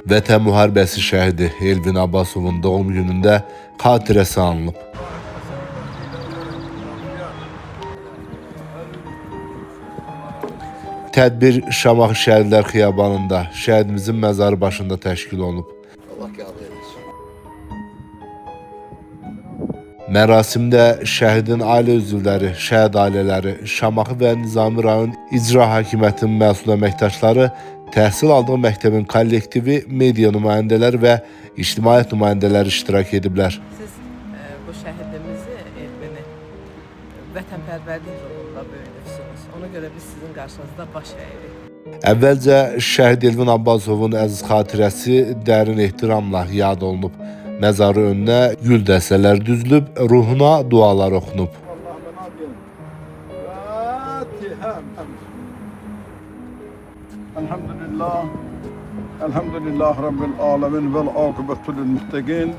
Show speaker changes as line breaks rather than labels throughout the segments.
Vətən müharibəsi şəhidi Elvin Abbasovun doğum günündə xatirəsi anılıb. Tədbir Şamaxı Şəhidlər Xiyabanında, şəhidimizin məzarı başında təşkil olunub.
Allah qəbul etsin.
Mərasimdə şəhidin ailə üzvləri, şəhid ailələri, Şamaxı və Nizami rayon icra hakimiyyətinin məsul əməkdaşları, təhsil aldığı məktəbin kollektivi, media nümayəndələri və ictimaiyyət nümayəndələri iştirak ediblər.
Siz bu şəhidimizi, Elvini, vətənpərvərlik ruhunda böyüdübsünüz. Ona görə biz sizin qarşınızda baş əyirik.
Əvvəlcə şəhid Elvin Abbasovun əziz xatirəsi dərin ehtiramla yad olunub. Məzarı önünə gül dəstələri düzülüb, ruhuna dualar oxunub.
Elhamdülillah. Elhamdülillah Rabbil alemin vel akıbetü lil muttaqin.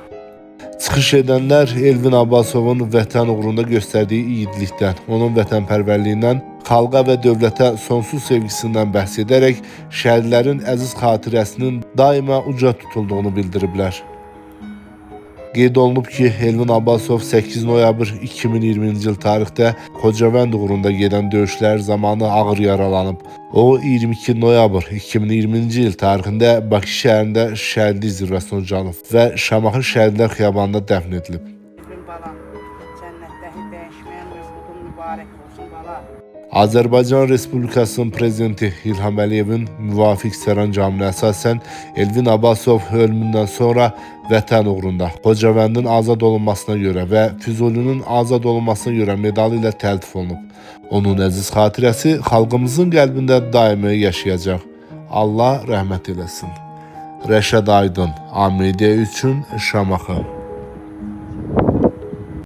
Çıxış edənlər Elvin Abbasovun vətən uğrunda göstərdiyi igidlikdən, onun vətənpərvərliyindən, xalqa və dövlətə sonsuz sevgisindən bəhs edərək şəhidlərin əziz xatirəsinin daima uca tutulduğunu bildiriblər. Qeyd olunub ki, Elvin Abbasov 8 noyabr 2020-ci il tarixdə Xocavənd uğrunda gedən döyüşlər zamanı ağır yaralanıb. O 22 noyabr 2020-ci il tarixində Bakı şəhərində şəhidlik zirvəsinə ucalıb və Şamaxı Şəhidlər Xiyabanında dəfn edilib.
Elvin bala, cənnətdəki dəyişməyən mövludun mübarək olsun bala.
Azərbaycan Respublikasının prezidenti İlham Əliyevin müvafiq sərəncamına əsasən Elvin Abbasov ölümündən sonra vətən uğrunda Xocavəndin azad olunmasına görə və Füzulinin azad olunmasına görə medalı ilə təltif olunub. Onun əziz xatirəsi xalqımızın qəlbində daimi yaşayacaq. Allah rəhmət eləsin. Rəşad Aydın, AMD üçün Şamaxı.